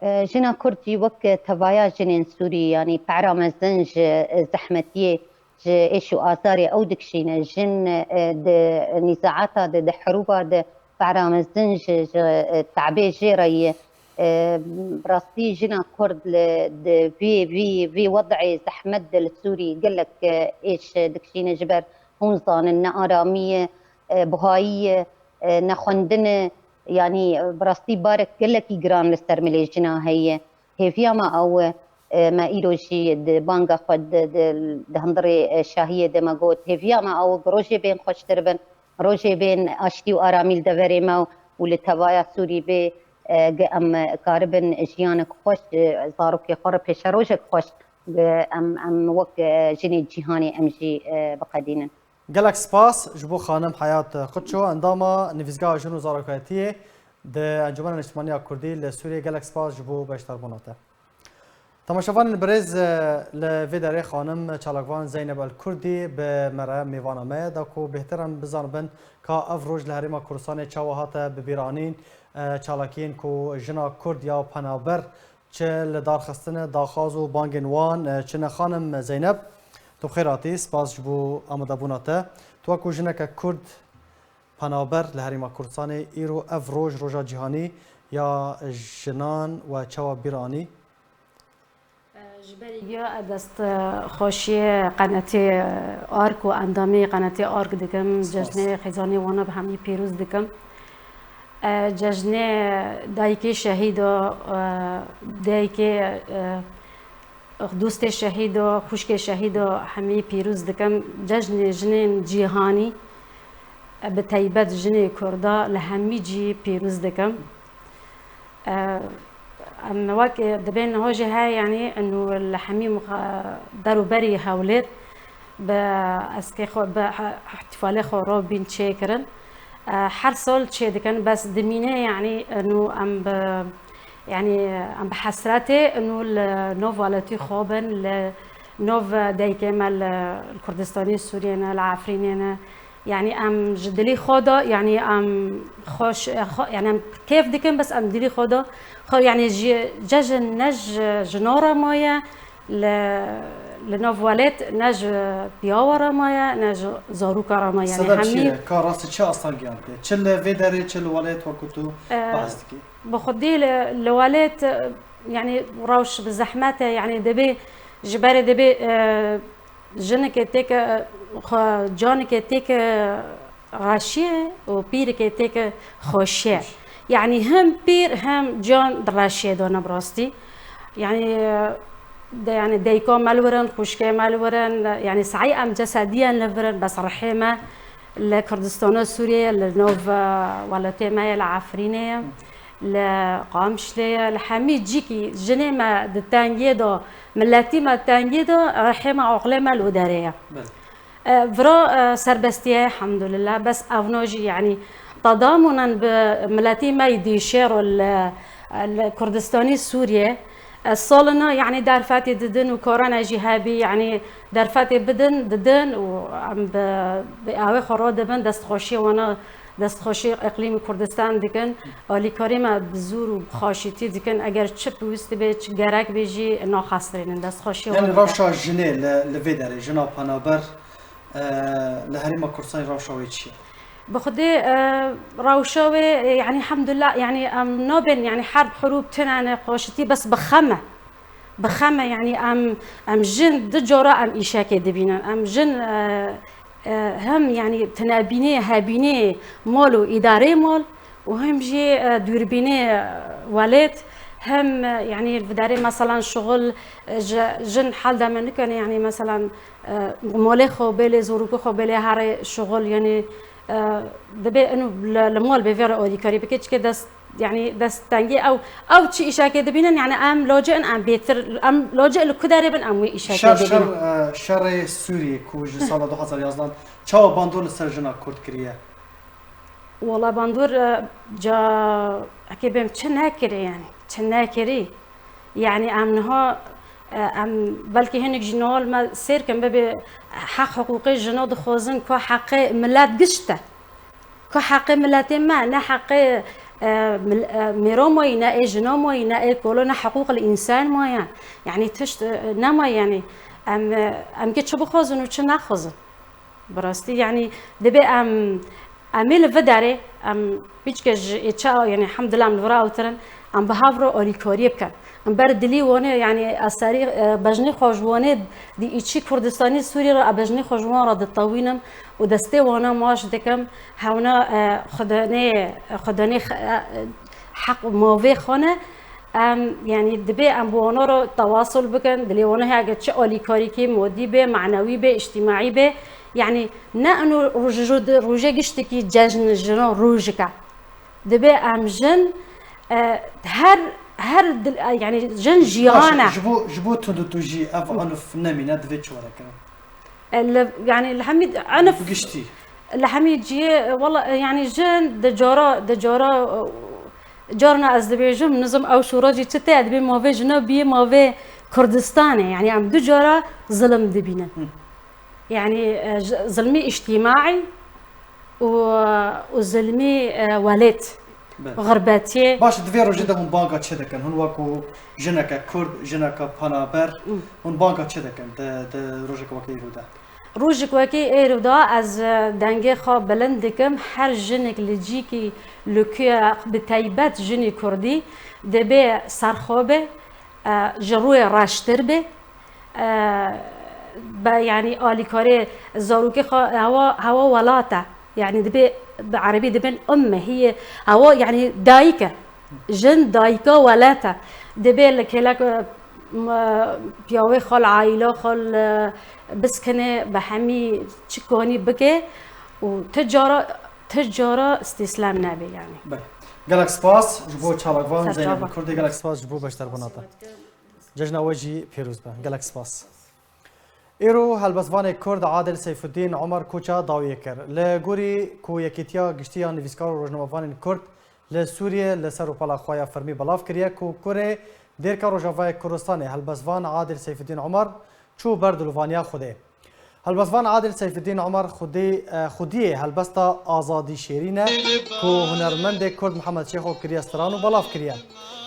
E, jina Kurd jî wek tevaya jinên Sûrî, yanî pera mezin ji, e, zehmetiyê, ji êş û azarê ew dikişîne. Jin, e, di nîzaata de, di herûba de pera mezin ji, ji, e, tabê jê re ye. E, bi rastî jina Kurd li, di vî, vî, vî wed'ê zehmet de li Sûrî gelek, e, êş dikişîne, ji ber hûn zanin ne aramî ye, e, buhayî ye, e, ne xwendin e, yanî, e, bi rastî barek gelekî giran li ser milê jina heye. Hêviya me ew e, e, me îro jî di banga xwe di, di, di hundirê, e, şahiyê de me got, hêviya me ew e ku rojê bên xweştir bin, rojê bên aştî û aramî li deverê me û li tevaya Sûrî bê, e, ge em karibin jiyanek xweş, e, zarokê xwe re pêşerojek xweş, ge em, em wek, e, jinê cîhanê em jî, e, biqedînin. Gelek spas ji bo xanim Heyat Qutço, endama Nivîzgeha Jin û Zarokatiyê di Encûmena Niştimaniya Kurdî li Sûriyê. Gelek spas ji bo beşdarbûna te. Temaşevanên birêz, li vê derê xanim çalakvan Zeyneb El Kurdî bi me re mêvana me ye, da ku bêhtir em bizanibin ka ev roj li Herêma Kurdistanê çawa hate bibîranîn, çalakiyên ku jina Kurd ya penaber çi li darxistinê daxwaz û bangên wan, e, çi ne. Xanim Zeyneb, tu bi xêr hatî, spas ji bo amadebûna te. Tu wekû jineke Kurd penaber li Herêma Kurdistanê, îro ev roj, roja cîhanî ya jinan we çawa bîr anî? Ji ber ya ez dest xweşiyê qenetê ARK û endamê qenetê ARK dikim, Spas. Cejnê xêzanê wana bi hemî pîroz dikim. E, cejnê dayikê şehîda, e, dayikê, e, dostê şehîda, xwişkê şehîda hemî pîroz dikim. Cejnê jinên cîhanî, e, bi teybet jinê Kurda li hemî cî pîroz dikim. E, em wek dibên niha jî he, yanî inu li hemî muxa-, der û berî Hewlêr bi eskê xwe, bi he-, îhtîfalê xwe re bîn çêkirin. E, her sal çê dikin, bes dimîne, yanî, inu em bi, yanî, em bi hesretê, inu li nov welatî xwe bin, li nov dayikê me li, li Kurdistanê Sûriyê ne, li Efrînê ne. Yanî em ji dilî xwe de, yanî em xweş, xwe, yanî em kêf dikin, bes em dilî xwe de, xwe, yanî ji, cejin ne ji, ji nora maye, li, li nav welêt ne ji piyawa re maye, ne ji zaroka re maye. Yanî Sebep çi hemî ye? Ka rastî çi astangiyan tê? Çi li vê derê, çi li welêt wekû tu E, behs dikî? Bi xwedî li, li welêt, yanî rewş bi zehmet e, yanî dibê ji berê dibê, e, jinekê têke, xwe, canekê têke reşiyê û pîrekê têke xweşiyê. Xweş. Yanî hem pîr hem can di reşiyê de ne bi rastî. Yanî, de, yanî dayika me li wir in, xwişkê me li wir in, yanî sahî em cesediyen li vir in, bes rihê me li Kurdistana Sûriyê ye, li nav, e, welatê me ye, li Efrînê ye, li Qamişlê ye, li hemî cîkî jinê me di tengiyê de, miletî me di tengiyê de, rihê me, aqilê me li wê derê ye. Belê. E, vira, e, serbestî ye, elhamdulillah, bes evna jî, yanî, Tadamunen bi miletî me yî dîşêr û li, li Kurdistanî Sûriyê, e, salina, yanî derfetê didin û karane jî hebî, yanî derfetê bidin, didin û em bi, bi awê xwe radibin, destxweşiyê wana, destxweşiyê Îqlîmê Kurdistan dikin, alîkarî me bi zûr û bi xweşîtî dikin, eger çi pêwîst dibe, çi gerek be jî naxestirînin, destxweşiyê wan dikin. Yanî rewşa jinê li, li vê derê, jina penaber, e, li Herêma Kurdistanê rewşa wê çi ye? Bi Xwedê, e, rewşa wê, e, yanî hemdulillah, yanî em nabên, yanî herb, hurûb tune ne, xweşitî bes bi xem e. Bi xem e, yanî em, em jin du cara em îşekê dibînin. Em jin, e, e, hem yanî tinebînê, hebînê mal û îdareyê mal û hem jî, e, dûrbînê, e, welêt, hem, e, yanî li vî derê meselan şixul, e, ji, jin hel deme nikene, yanî meselan, e, malê xwe bêlê, zorokê xwe bêlê herê şixul, yanî, e, dibê inu li, li mal bê vê re alîkarî bike, çike dest, yanî dest tengî ew, ew çi îşekê dibînin, yanî em lacê in, em bêtir, em lacê li ku derê bin, em wê îşekê Şer, şer, dibînin. E, şerê Sûriyê ku ji sala du hezar yazdeh çawa bandor li ser jina Kurd kiriye? Wala bandor, e, ca, ekê bêm çi nekirî, yanî çi nekirî. Yanî em niha, e, em belkî hinek jî niha li me sêr kin, bibê heq hiqûqê jina dixwazin, ku heqê milet gişt e. Ku heqê miletê me, ne heqê, e, mil-, e, mêra mayî, ne ê jina mayî, ne ê kola, ne hiqûq li însan maye. Yanî tişt, e, nemaye, yanî em, e, em kê çi bixwazin û çi nexwazin. Bi rastî, yanî, dibê em, em ê li vê derê, em, pîçke ji ê çi, yanî, hemdillah em li vir awtirin, em bi hev re alîkariyê bikin. Em ber dilî wan ê, yanî, ez serî, e, bejnê xwe ji wan ê di îçî Kurdistanî Sûriyê re, ez bejnê xwe ji wan re ditewînim û destê wana maç dikim, hewna, e, xwedanê, xwedanê xe-, e, heq û mavê xwe ne. Em, yanî, dibê em bi wana re tewasul bikin, dilê wana heye, eger çi alîkarîkî modî be, manewî be, îctîmaî be, yanî, ne ino roj-, roj-, rojê giştikî cejn jina rojik e. Dibê em jin, e, her, her dil-, e, yanî, jin jiyan e. Baş e, ji bo, ji bo tundûtûjî ev anûf nemîne, divê çi were kirin? E, li, yanî, li hemî anûf Bi giştî. Li hemî cihê, e, wela, e, yanî, jin di cara, di cara, e, carna ez dibêjim, nizim ew şûra jî çi tê, dibê mavê jina biyê mavê Kurdistanê. Yanî, em du cara zilim dibînin. Hı. Yanî, e, j-, zilmî îctîmaî û, û zilmî, e, welêt, Belê. Xirbetiyê. Baş, di vê rojê de hûn banga çi dikin? Hûn wekû jineke Kurd, jineke penaber, Hı. hûn banga çi dikin di, di rojeke wekî îro de? Rojek wekî êro de ez, e, dengê xwe bilind dikim, her jinik li cîkî li ku ye, bi teybet jinî Kurdî, dibê serxwe be, e, ji rûyê reştir be, e, be, yanî alîkarê zarokê xwe hewa, hewa welat e. Yanî dibê bi erebî dibin umme, hiyê hewa, yanî dayik e. Jin dayika welat e. Dibê li kêlek, e, m-, piyawê xwe, li aîla xwe, li biskine, bi hemî çi kanî bike û ti cara, ti cara îstîslem nebe, yanî. Belê. Gelek spas ji bo çalakvan Serçava. Zeynep Kurdê, gelek spas ji bo beşdarbûna te. Cejna we jî pêroz be. Gelek spas. Îro helbestvanê Kurd Adil Seyfuddin Omer koça dawiyê kir. Li gorî ku Yekîtiya Giştî ya Nivîskar û Rojnamevanên Kurd li Sûriyê li ser rûpela xwe ya fermî belav kiriye ku kurê Dêrka Rojavayê Kurdistanê helbestvan Adil Seyfuddin Omer çû ber dilovaniya Xwedê. Helbestvan Adil Seyfuddin Omer xwedî, e, xwediyê helbesta Azadî Şêrîn e ku hunermendê Kurd Mihemed Şêxo kiriye stran û belav kiriye.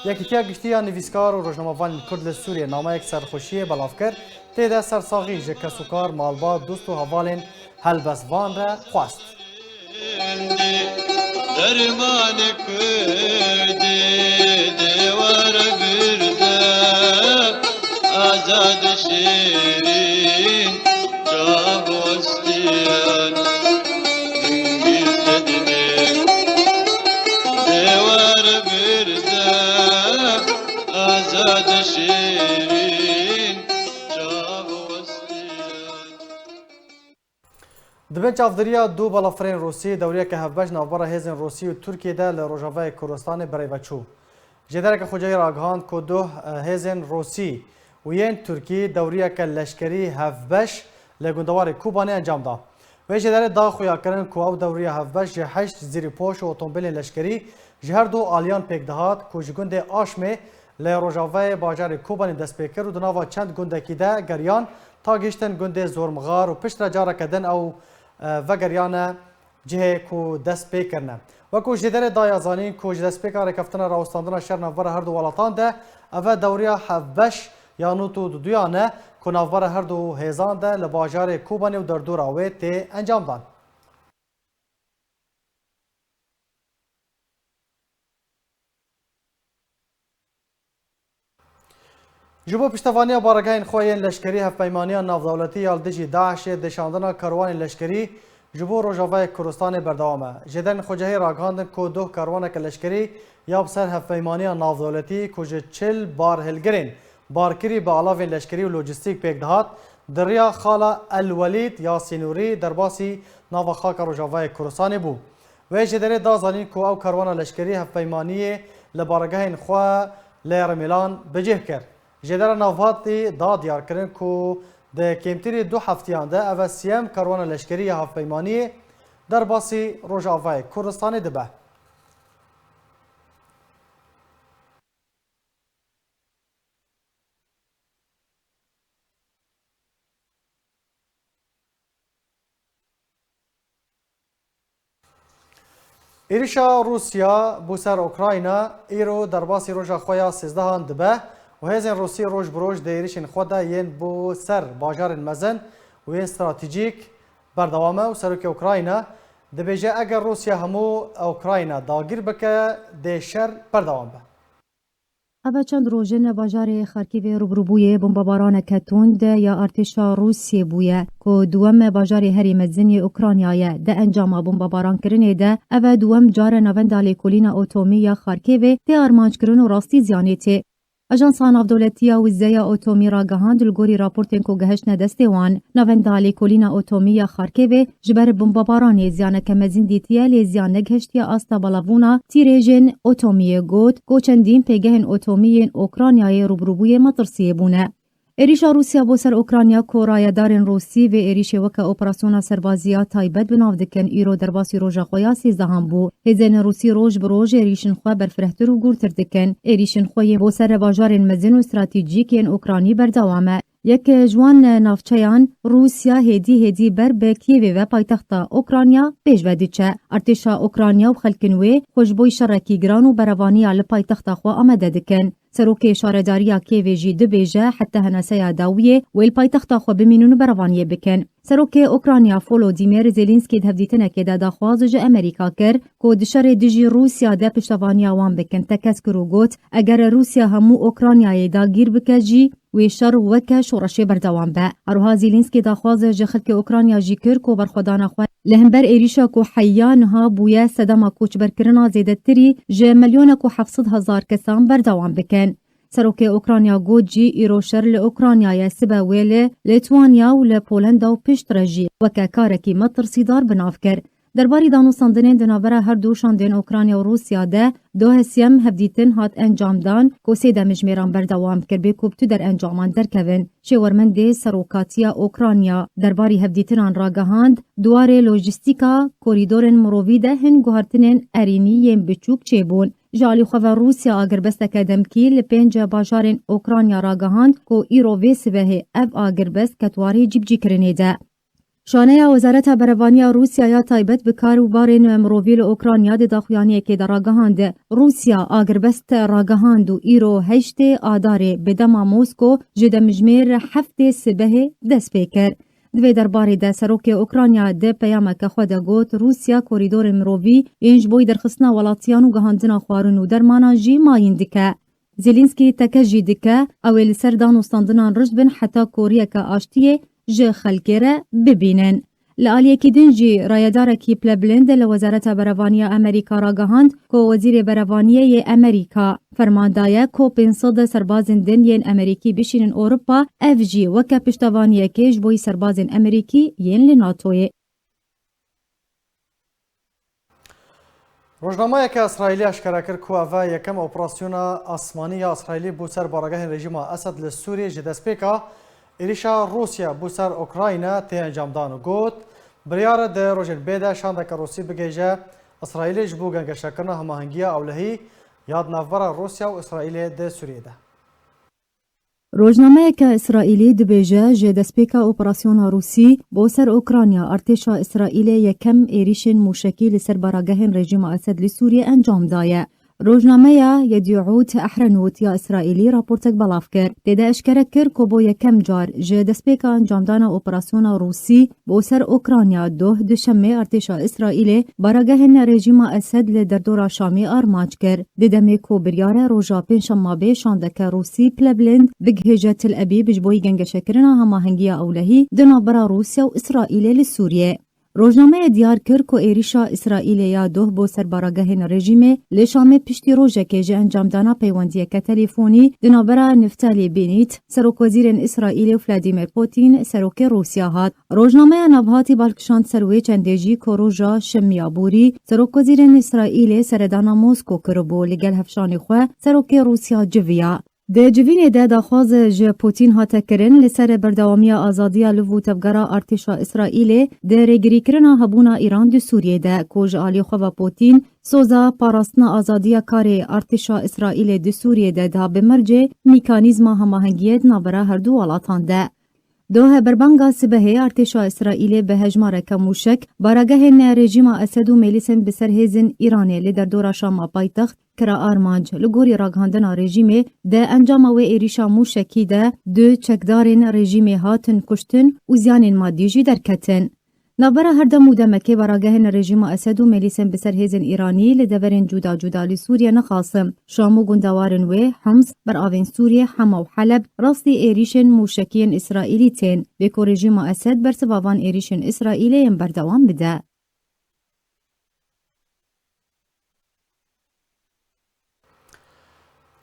Yekîtiya Giştî ya Nivîskar û Rojnamevanên Kurd li Sûriyê nameyek serxweşiyê belav kir. Tê de sersaxî ji kesûkar, malbat, dost û hevalên helbestvan re xwest. Dermanê Kurdî dê were vir de, azad şêrîn çav westiyan. Dingî sedinê dê were vir de, azad şêrîn çav westiyan. Di bin çavdiriya du balafirên Rûsî, dewriyeke hevbeş navbera hêzên Rûsî û Tirkiyê de li Rojavayê Kurdistanê birêve çû. Jêdereke xwecayî ragihand ku duh, eh, hêzên Rûsî û yên Tirkî dewriyeke leşkerî hevbeş li gundewarê Kobanê encam da. Wê jêderê da xuyakirin ku ew dewriya hevbeş ji heşt zîrîpoş û otomobîlên leşkerî ji her du aliyan pêk dihat ku ji gundê Aşmê li rojavayê bajarê Kobanê dest pê kir û di nava çend gundekî de geriyan ta gihiştin gundê Zormixar û piştre careke din ew, e, vegeriyane cihê ku dest pê kirine. Wekî jêderê daye zanîn ku ji destpêka rêkeftina rawestandina şer navbera her du welatan de eve dewriya hevbeş ya nod û duduyan e ku navbera her du hêzan de li bajarê Kobanê û derdora wê tê encamdan. Ji bo piştevaniya baregehên xwe yên leşkerî, hevpeymaniya navdewletî ya li dijî DAIŞê di şandina kerwanên leşkerî ji bo Rojavayê Kurdistanê berdewam e. Jêderên xwecihî ragihandin ku doh kerwaneke leşkerî ya bi ser hevpeymaniya navdewletî ku ji çil barhilgirên barkirî bi alavên leşkerî û lojîstîk pêk dihat, di riya Xala El Welîd ya sînorî derbasî nava xaka Rojavayê Kurdistanê bû. Wê jêderê da zanîn ku ew kerwana leşkerî hevpeymaniyê li baregehên xwe li Rimêlan bi cih kir. Jêdera navhatî da diyarkirin ku di kêmtirî du heftiyan de eve siyem kerwana leşkerî ya hevpeymaniyê derbasî Rojavayê Kurdistanê dibe. Êrîşa Rûsya bo ser Ukrayna îro derbasî roja xwe ya sêzdehan dibe û hêzên Rûsî roj bi roj di êrîşên xwe de yên bo ser bajarên mezin û yên stratejîk berdewam e û serokê Ukrayna dibêje, eger Rûsya hemû Ukrayna dagîr bike, dê şer berdewam be. Eve çend roj in bajarê Xarkîvê rûbirûbûyê bombebaraneke tund ya artêşa Rûsiyê bûye, ku duwem bajarê herî mezin yê Ukrayna ye. Di encama bombebarankirinê de eve duwem car e navenda lêkolîna otomî ya Xarkîvê tê armanckirin û rastî ziyanê tê. Ajansa Navdewletî ya Wizeya Otomî ragihand, li gorî raportên ku gehiştine destê wan, navenda lêkolîna otomî ya Xarkêvê ji ber bombebaranê ziyaneke mezin dîtiye, lê ziyan negihiştiye asta belavbûna tîrêjên otomiyê. Got ku çendîn pêgehên otomî yên Okraynayê rûbirûbûyê metirsiyê bûne. Êrîşa Rûsya bo ser Okrayna ku rayedarên Rûsî vê êrîşê weke operasyona serbazî ya taybet bi nav dikin, îro derbasî roja xwe ya sêzdehan bû. Hêzên Rûsî roj bi roj êrîşên xwe berfirehtir û gûrtir dikin. Êrîşên xwe yên bo ser bajarên mezin û stratejîk yên Okraynî berdewam e. Yek ji wan navçeyan Rûsya hêdî hêdî ber bi Kîevê ve paytexta Okrayna pêş ve diçe. Artêşa Okrayna û xelkên wê xwe ji bo şerekî giran û berevaniya li paytexta xwe amade dikin. Serokê Şaredariya Kîevê jî dibêje heta heneseya dawiyê wê li paytexta xwe bimînin û berevaniyê bikin. Serokê Okrayna Volodymyr Zelensky di hevdîtinekê de daxwaz ji Amerîka kir ku di şerê dijî Rûsya de piştevaniya wan bikin. Tekez kir û got, eger Rûsya hemû Okraynayê dagîr bike jî, wê şer weke şoreşê berdewam be. Her wiha Zelensky daxwaz ji xelkê Okrayna jî kir ku berxwedana xwe li hember êrîşa ku heya niha bûye sedema koçberkirina zêdetirî ji milyonek û heft sed hezar kesan berdewam bikin. Serokê Okrayna got jî îro şer li Okrayna ye, sibe wê li Lîtwanya û li Polenda û piştre jî weke karekî metirsîdar bi nav kir. Derbarî danûstandinên di navbera her du şandên Okrayna û Rûsya de doh siyem hevdîtin hat encamdan ku sê demjimêran berdewam kir bê ku bi tu derencaman derkevin. Şêwermendê Serokatiya Okrayna derbarî hevdîtinan ragihand, di warê lojîstîka korîdorên mirovî de hin guhertinên erênî yên biçûk çêbûn. Ji alî xwe ve Rûsya agirbesteke demkî li pênc bajarên Okrayna ragihand ku îro vê sibehê ev agirbest ket warê cîbicîkirinê de. Şaneya Wezareta Berevaniya Rûsya ya taybet bi kar û barên mirovî li Okrayna di daxuyaniyekê de ragihand, Rûsya agirbest ragihand û îro heştê Adarê bi dema Mosko ji demjimêr heftê sibehê dest pê kir. Di vê derbarê de serokê Okrayna di peyameke xwe de got, Rûsya korîdorên mirovî yên ji bo derxistina welatiyan û gihandina xwarin û dermanan jî mayîn dike. Zelensky tekez jî dike, ew ê li ser danûstandinan rijd bin heta koriyeke aştiyê ji xelkê re bibînin. Li aliyekî din jî rayedarekî pilebilind li Wezareta Berevaniya Amerîka ragihand ku Wezîrê Berevaniyê yê Amerîka ferman daye ku pênc sed serbazên din yên Amerîkî bişînin Ewropa, ev jî weke piştevaniyekê ji bo serbazên Amerîkî yên li NATOyê. Rojnameyeke Îsraîlî aşkere kir ku ev e yekem operasyona asmanî ya Îsraîlî bo ser baregehên rejîma Esed li Sûriyê ji destpêka êrîşa Rûsya bo ser Ukrayna tê encamdan û got, Biryar e di rojên bê de şandeke Rûsî bigihêje Îsraîlê ji bo gengeşekirina hemahengiya ewlehî ya di navbera Rûsya û Îsraîlê di Sûriyê de. Rojnameyeke Îsraîlî dibêje, ji destpêka operasyona Rûsî bo ser Ukrayna, artêşa Îsraîlê yekem êrîşên mûşekî li ser baragehên rejîma Esed li Sûriyê encam daye. Rojnameya Yedîût Ehrenût ya Îsraîlî raportek belav kir. Tê de eşkere kir ku bo yekem car ji destpêka encamdana operasyona Rûsî bo ser Ukrayna doh duşemê artêşa Îsraîlê baragehên rejîma Esed li derdora Şamê armanc kir. Di demê ku biryar e roja pêncşemabê şandeke Rûsî pilebilind bigihêje Til Ebîb ji bo gengeşekirina hemahengiya ewlehî di navbera Rûsya û Îsraîlê li Sûriyê. Rojnameyê diyar kir ku êrîşa Îsraîlê ya doh bo ser baragehên rejîmê li Şamê piştî rojekê ji encamdana peywendiyeke telefonî di navbera Neftalî Bennît, serokwezîrên Îsraîlê û Vladîmîr Pûtîn, serokê Rûsya hat. Rojnameya Navhatî bal kişand ser wê çendê jî ku roja şemiya borî serokwezîrên Îsraîlê seredana Mosko kiribû, li gel hevşanê xwe serokê Rûsya civiya. Di civînê de daxwaz ji Pûtîn hate kirin li ser berdewamiya azadiya liv û tevgera artêşa Îsraîlê di rêgirîkirina hebûna Îran di Sûriyê de, ku ji alî xwe ve Pûtîn soza parastina azadiya karê artêşa Îsraîlê di Sûriyê de da bi mercê mîkanîzma hemahengiyê di navbera her du welatan de. Doh berbanga sibehê artêşa Îsraîlê bi hejmareke mûşek baragehên rejîma Esed û mêlîsên bi ser hêzên Îranê li derdora Şama paytext kira armanc. Li gorî ragihandina rejîmê, di encama wê êrîşa mûşekî de du çekdarên rejîmê hatin kuştin û ziyanên madî jî derketin. Navbera her dem û demekê baragehên rejîma Esed û mêlîsên bi ser hêzên Îranî li deverên cuda cuda li Sûriye nexasim. Şam û gundewarên wê, Homs, beravên Sûriye, Hema û Heleb, rastî êrîşên mûşekiyên Îsraîlî tên. Bê ku rejîma Esed bersiva van êrîşên Îsraîlê yên berdewam bide.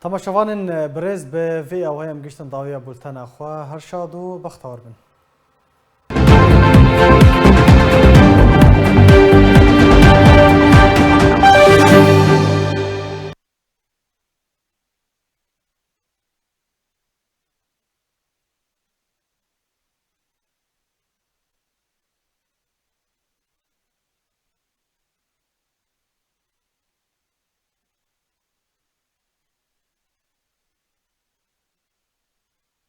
Temaşevanên birêz, bi vê awayê em giştin dawiya bultena xwe. Her şad û bextewar bin.